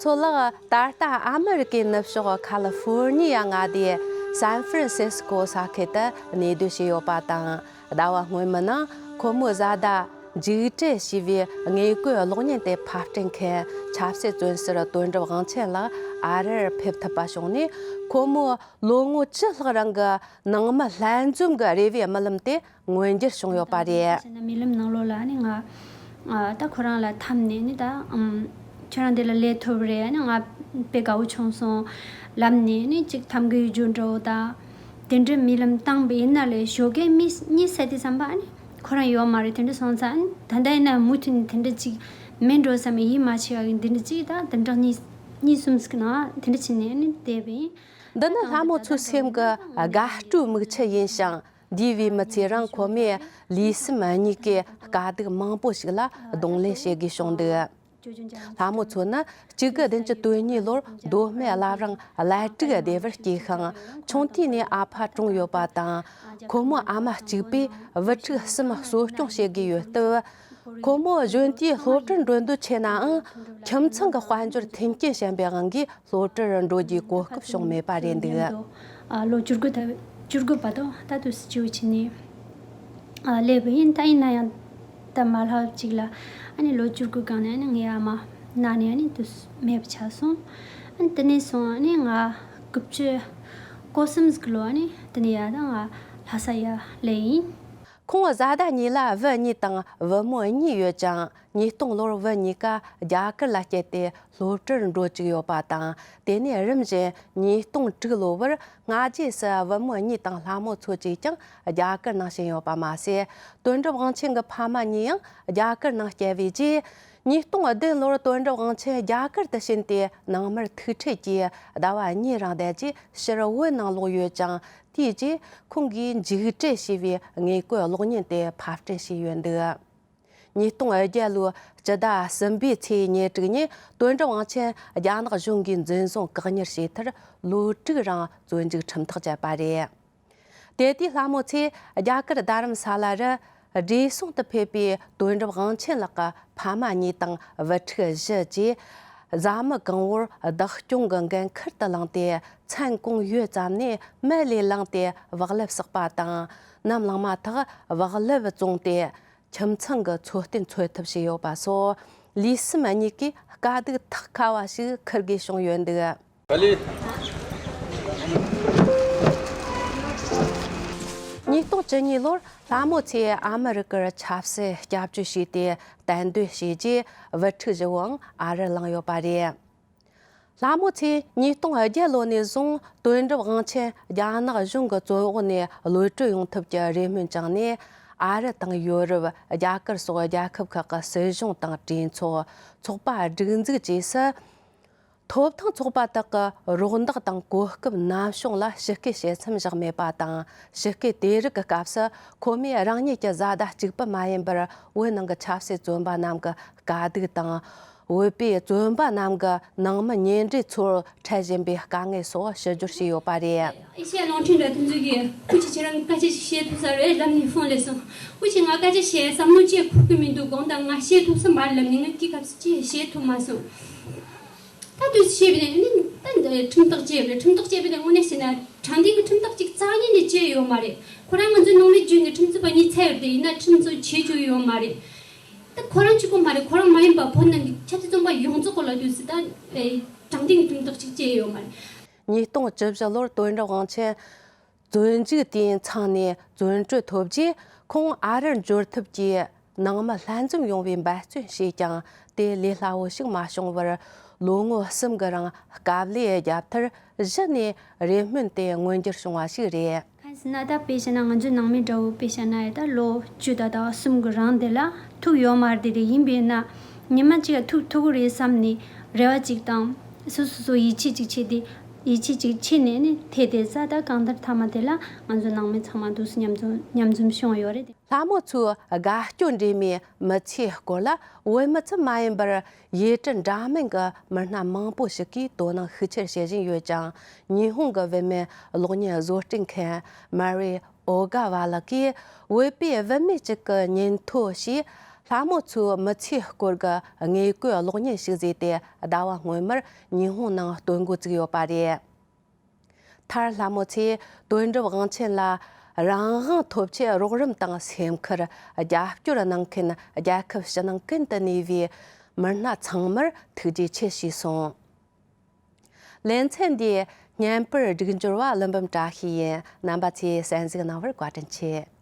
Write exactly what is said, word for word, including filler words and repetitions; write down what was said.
ཚོ་ལགས་ད་ལྟ་ཨ་མི་རི་ཀའི་ནུབ་ཕྱོགས་ཁ་ལི་ཧྥོར་ནི་ཡ་མངའ་སྡེ་སན་ཧྥ་རན་སིས་ཀོ་ས་ཁུལ་དུ་གནས་སྡོད་བྱས་ཡོད་པ་དང་། ཟླ་བ་སྔོན་མའི་ནང་ཁོ་མོའི་བཟའ་ཟླ་འཇིགས་བྲལ་ཞེས་པའི་དངོས་བཀོད་གློག་བརྙན་དེ་ཕབ་སྐྲུན་མཁན་ཆབ་སྲིད་བཙོན་ཟུར་དོན་གྲུབ་དབང་ཆེན་ལགས་ཨ་རིར་ཕེབས་ཐུབ་པ་བྱུང་ནས། ཁོ་མོའི་ལོ་ངོ་བཅུ་ལྷག་རིང་གི་ནང་མི་ལྷན་འཛོམས་ཀྱི་རེ་བའི་རྨི་ལམ་དེ་མངོན་འགྱུར་བྱུང་ཡོད་པ་རེད། ད་རྨི་ལམ་ནང་ལོགས་ལ་ནི་ང་ཨ་ད་ཁོ་རང་ལ་འཐམས་ནས་ནི་ད་ཨམ་ཁྱོད་རང་འདི་ལ་སླེབས་ཐུབ་རེད། ནི་ང་དཔེ་དགའ་བོ་བྱུང་སོང་ལབ་ནས་ནི་ཅིག་འཐམ་གི་ཡོད་རྒྱུ་འདྲ་བོ་དང་། དེ་འདྲའི་རྨི་ལམ་བཏང་བ་ཡིན་ན་ལས་ཞོགས་ཀས་མི་གཉིད་སད་དུས་ཙམ་པ་ནི་ཁོ་རང་ཡོད་མ་རེད། དེ་འདྲ་སོང་ཙང་ད་ལྟ་ཡིན་ན་མུ་མཐུད་ནས་དེ་འདྲ་ཅིག་མིན་འགྲོ་བསམ་ཡིད་མ་ཆེས་པ་གི་འདི་འདྲ་ཅིག་ད་དེ་འདྲ་གཉིད་གཉིད་གསུམ་ཟིག་ནང་དེ་འདྲ་བྱས་ནས་ནི་བསྡད་པ་ཡིན། འདི་ནི་ལྷ་མོ་མཚོའི་སེམས་ཀྱི་དགའ་སྤྲོའི་མིག་ཆུ་ཡིན་ཞིང་། འདས་པའི་མི་ཚེ་རིང་ཁོ་མོས་ལུས་སེམས་གཉིས་ཀའི་དཀའ་སྡུག་མང་པོ་ཞིག་ལ་གདོང་ལེན་བྱེད་དགོས་བྱུང་འདུག་ལྷ་མོ་མཚོ་ནི་གཅིག་དགུ་བདུན་ཅུ་དོན་གཉིས་ལོར་མདོ་སྨད་བླ་བྲང་བླ་སྒྲིག་སྡེ་བར་སྐྱེས་ཤིང་། ཆུང་དུས་ནས་ཨ་ཕ་གྲོངས་ཡོད་པ་དང་། ཁོ་མོ་ཨ་མ་གཅིག་པུས་བུ་ཕྲུག་གསུམ་གསོ་སྐྱོང་བྱེད་དགོས་ཡོད་སྟབས། ཁོ་མོ་གཞོན་དུས་སློབ་གྲྭར་འགྲོ་འདོད་ཆེ་ནའང་། ཁྱིམ་ཚང་གི་དཔལ་འབྱོར་མཐུན་རྐྱེན་ཞན་པའི་དབང་གིས་སློབ་གྲྭར་འགྲོ་རྒྱུའི་གོ་སྐབས་བྱུང་མེད་པ་རེད་འདུག་ཨ་ལོ་བཅུ་དགུ་ད་བཅུ་དགུ་བར་དུ་ད་དུས་སུ་བཅུ་བྱས་ནས་ཨ་སླེབས་པ་ཡིན། ད་ཡིན་ན་ཡང་ད་མ་ལྷག་ཅིག་ལ་ཨ་ནི་ལོ་བཅུ་དགུ་སྒང་ནས་ཨ་ནི་ངའི་ཨ་མ་ན་ནས་ཨ་ནི་དུས་སུ་མེད་པ་ཆགས་སོང་། ཨ་ནི་དེ་ནས་བཟུང་ཨ་ནི་ང་དགུ་བཅུ་གོ་གསུམ་ཟིག་ལོ་ཨ་ནི་དེ་ནས་ཡར་ད་ང་ལྷ་ས་ཡར་སླེབས་ཡིན། ཁོང་བཟའ་ཟླ་གཉིས་ལ་བུ་གཉིས་དང་བུ་མོ་གཉིས་ཡོད་ཅིང་། ཉིས་སྟོང་ལོར་བུ་གཉིས་ཀ་རྒྱ་གར་ལ་བསྐྱལ་ཏེ་སློབ་གྲྭར་འགྲོ་བཅུག་ཡོད་པ་དང་། དེ་ནས་རིམ་བཞིན་ཉིས་སྟོང་དྲུག་ལོ་བར་སྔ་རྗེས་སུ་བུ་མོ་གཉིས་དང་ལྷ་མོ་མཚོ་བཅས་ཀྱང་རྒྱ་གར་ནང་ཕྱིན་ཡོད་པ་མ་ཟད། དོན་གྲུབ་དབང་ཆེན་གྱི་ཕ་མ་གཉིས་ཡང་རྒྱ་གར་ནང་བསྐྱལ་བའི་རྗེས། ཉིས་སྟོང་བདུན་ལོར་དོན་གྲུབ་དབང་ཆེན་རྒྱ་གར་དུ་ཕྱིན་ཏེ་ནང་མིར་ཐུག་འཕྲད་ཀྱིས་ཟླ་བ་གཉིས་རིང་བསྡད་རྗེས་ཕྱིར་བོད་ནང་ལོག་ཡོད་ཅིང་། དེའི་རྗེས་ཁོང་གིས་འཇིགས་བྲལ་ཞེས་པའི་དངོས་བཀོད་གློག་བརྙན་དེ་ཕབ་སྐྲུན་བྱས་ཡོད་འདུག་ཉིས་སྟོང་བརྒྱད་ལོའི་སྤྱི་ཟླ་གསུམ་པའི་ཚེས་ཉེར་དྲུག་ཉིན་དོན་གྲུབ་དབང་ཆེན་རྒྱ་ནག་གཞུང་གིས་འཛིན་བཟུང་བཀག་ཉར་བྱས་མཐར། ལོ་དྲུག་རིང་བཙོན་འཇུག་ཁྲིམས་ཐག་བཅད་པ་རེད། དེ་དུས་ལྷ་མོ་མཚོས་རྒྱ་གར་རྡ་རམ་ས་ལ་རུ་བགྲེས་སོང་དུ་ཕེབས་པའི་དོན་གྲུབ་དབང་ཆེན་ལགས་ཀྱི་ཕ་མ་གཉིས་དང་བུ་ཕྲུག་བཞི་བཅས་བཟའ་མི་གང་བོར་བདག་སྐྱོང་གི་འགན་ཁུར་དུ་བླངས་ཏེ། མཚན་གང་ཡོད་ཙམ་ནས་མལ་ལས་ལངས་ཏེ་བག་ལེབ་བསགས་པ་དང་། ནམ་ལངས་མ་ཐག་བག་ལེབ་བཙོངས་ཏེ། ཁྱིམ་ཚང་གི་འཚོ་རྟེན་འཚོལ་ཐབས་བྱས་ཡོད་པ་སོགས། ལུས་སེམས་གཉིས་ཀའི་དཀའ་སྡུག་ཐག་ཁ་བ་ཞིག་འཁུར་དགོས་བྱུང་ཡོད་འདུག་ཉིས་སྟོང་བཅུ་གཉིས་ལོར་ལྷ་མོ་མཚོས་ཨ་མི་རི་ཀར་ཆབ་སྲིད་སྐྱབས་བཅོལ་བྱས་ཏེ་གཏན་སྡོད་བྱས་རྗེས། བུ་ཕྲུག་བཞི་བོའང་ཨ་རིར་ལངས་ཡོད་པ་རེད། ལྷ་མོ་མཚོས་ཉིས་སྟོང་བརྒྱད་ལོ་ནས་བཟུང་དོན་གྲུབ་དབང་ཆེན་རྒྱ་ནག་གཞུང་གི་བཙོན་འོག་ནས་གློད་གྲོལ་ཡོང་ཐབས་ཀྱི་རེ་སྨོན་བཅངས་ནས། ཨ་རི་དང་ཡོ་རོབ། རྒྱ་གར་སོགས་རྒྱལ་ཁབ་ཁག་གི་སྲིད་གཞུང་དང་གྲོས་ཚོགས། ཚོགས་པ་སྒྲིག་འཛུགས་བཅས་སུ། ཐོབ་ཐང་ཚོགས་པ་དག་གི་རོགས་འདེགས་དང་གོ་སྐབས་ནམ་བྱུང་ལ་ཞིབ་བསྐྱལ་བྱེད་མཚམས་བཞག་མེད་པ་དང་། ཞིབ་བསྐྱལ་དེ་རིགས་ཀྱི་སྐབས་སུ་ཁོ་མོས་རང་ཉིད་ཀྱི་བཟའ་ཟླ་གཅིག་པུ་མ་ཡིན་པར། བོད་ནང་གི་ཆབ་སྲིད་བཙོན་པ་རྣམས་ཀྱི་དཀའ་སྡུག་དང་། བོད་པའི་བཙོན་པ་རྣམས་ཀྱི་ནང་མི་ཉེ་འབྲེལ་ཚོར་འཕྲད་བཞིན་པའི་དཀའ་ངལ་སོགས་ཞིབ་བསྡུར་བྱས་ཡོད་པ་རེད། ཨེ་ཤེ་ཡ་རླུང་འཕྲིན་ཁང་དེ་ཚོ་གིས་སྐུ་མཁྱེན་ཁྱེད་རང་གིས་སྐད་ཆ་ཞིག་བཤད་ཐུབ་ས་རེད་ལབ་ནས་ཕོན་སླེབས་སོང་། སྐུ་མཁྱེན་ང་སྐད་ཆ་བཤད་བསམ་བློ་ཅིག་འཁོར་གི་མི་འདུག་དགོངས་དག་ང་བཤད་ཐུབ་ས་མ་རེད་ལབ་ནས་ངས་སྐྱེས་སྐབས་སུ་ཅིག་བཤད་ཐུབ་མ་སོང་། ད་དུས་བཤད་པ་ནི་ད་འདི་ཁྲིམས་ཐག་བཅད་པ་རེད། ཁྲིམས་ཐག་བཅད་པ་ནི་དངོས་གནས་བཤད་ན་དྲང་བདེན་གྱི་ཁྲིམས་ཐག་ཅིག་རྩ་བ་ཉིད་ནས་བཅད་ཡོད་མ་རེད། ཁོ་རང་ང་ཚོའི་ནང་མི་རྒྱུད་ནས་ཁྲིམས་རྩོད་པ་གཉིས་ཚར་ཡོད་དེ་ཡིན་ན་ཁྲིམས་རྩོད་བྱེད་བཅུག་ཡོད་མ་རེད། ད་ཁོ་རང་གཅིག་པོ་མ་རེད། ཁོ་རང་མ་ཡིན་པ་བོད་ནང་གི་ཆབ་སྲིད་བཙོན་པ་ཡོངས་རྫོགས་སྐོར་ལ་དུས་སུ་ད་དྲང་བདེན་གྱི་ཁྲིམས་ཐག་ཅིག་བཅད་ཡོད་མ་རེད། ཉིས་སྟོང་བཅུ་བཞི་ལོར་དོན་གྲུབ་དབང་ཆེན་བཙོན་འཇུག་དུས་ཚང་ནས་བཙོན་གྲོལ་ཐོབ་རྗེས། ཁོང་ཨ་རིར་འབྱོར་ཐབས་ཀྱི་ནང་མི་ལྷན་འཛོམས་ཡོང་བའི་འབད་བརྩོན་བྱས་ཀྱང་། དེ་ལས་སླ་བོ་ཞིག་མ་བྱུང་བར། ལོ་ངོ་གསུམ་གྱི་རིང་དཀའ་ལས་བརྒྱབ་མཐར། གཞི་ནས་རེ་སྨོན་དེ་མངོན་འགྱུར་བྱུང་བ་ཞིག་རེད། གང་ཡིན་ཟེར་ན་ད་དཔེ་བཤད་ན་ང་ཚོའི་ནང་མི་འདྲ་བོ་དཔེ་བཤད་ན་ཡ་ད་ལོ་བཅུ་དང་ཟླ་བ་གསུམ་གྱི་རིང་དེ་ལ་ཐུག་ཡོད་མ་རེད། དེ་རེད། ཡིན་པས་ན་ཉི་མ་གཅིག་ལ་ཐུག་ཐུབ་ཀྱི་རེད་བསམ་ནས་རེ་བ་གཅིག་དང་། སོ་སོ་སོ་ཡིད་ཆེས་གཅིག་བྱས་ཏེ། ཡིད་ཆེས་གཅིག་བྱས་ནས་ནི་ཐེ་དེ་ས་ད་གང་ལྟར་མཐའ་མ་དེ་ལ་ང་ཚོ་ནང་མི་ཚང་མ་འདུག་སེ་མཉམ་འཛོམས་མཉམ་འཛོམས་བྱུང་ཡོད་རེད། ལྷ་མོ་མཚོའི་དགའ་སྐྱོ་འདྲེས་མའི་མི་ཚེའི་སྐོར་ལ་བོད་མི་ཙམ་མ་ཡིན་པར་ཡུལ་གྲུ་འདྲ་མིན་གྱི་མི་སྣ་མང་པོ་ཞིག་གིས་དོ་སྣང་ཤུགས་ཆེར་བྱེད་བཞིན་ཡོད་ཅིང་། ཉི་ཧོང་གི་བུད་མེད་གློག་བརྙན་བཟོ་སྐྲུན་མཁན་མ་རི་ཨོ་ག་ཝ་ལགས་ཀྱིས་བོད་པའི་བུད་མེད་ཅིག་གི་ཉིན་ཐོ་ཞེས་ ལྷ་མོ་ཚོའི་མི་ཚེའི་སྐོར་གྱི་དངོས་བཀོད་གློག་བརྙན་ཞིག་བཟོས་ཏེ་ཟླ་བ་སྔོན་མར་ཉི་ཧོང་ནང་སྟོན་འགོ་བཙུགས་ཡོད་པ་རེད། མཐར་ལྷ་མོ་ཚོས་དོན་གྲུབ་དབང་ཆེན་ལ་རང་དབང་ཐོབ་ཆེད་རོགས་རམ་དང་སེམས་ཁུར་རྒྱབ་སྐྱོར་གནང་མཁན་རྒྱལ་ཁབ་ཕྱི་ནང་ཀུན་ཏུ་གནས་པའི་མི་སྣ་ཚང་མར་ཐུགས་རྗེ་ཆེ་ཞུས་སོང་། ལེ་ཚན་འདིའི་བརྙན་པར་སྒྲིག་འབྱོར་བ་ཀླུ་འབུམ་བཀྲ་ཤིས་ཡིན། རྣམ་པ་ཚོས་གསན་གཟིགས་གནང་བར་བཀའ་དྲིན་ཆེ།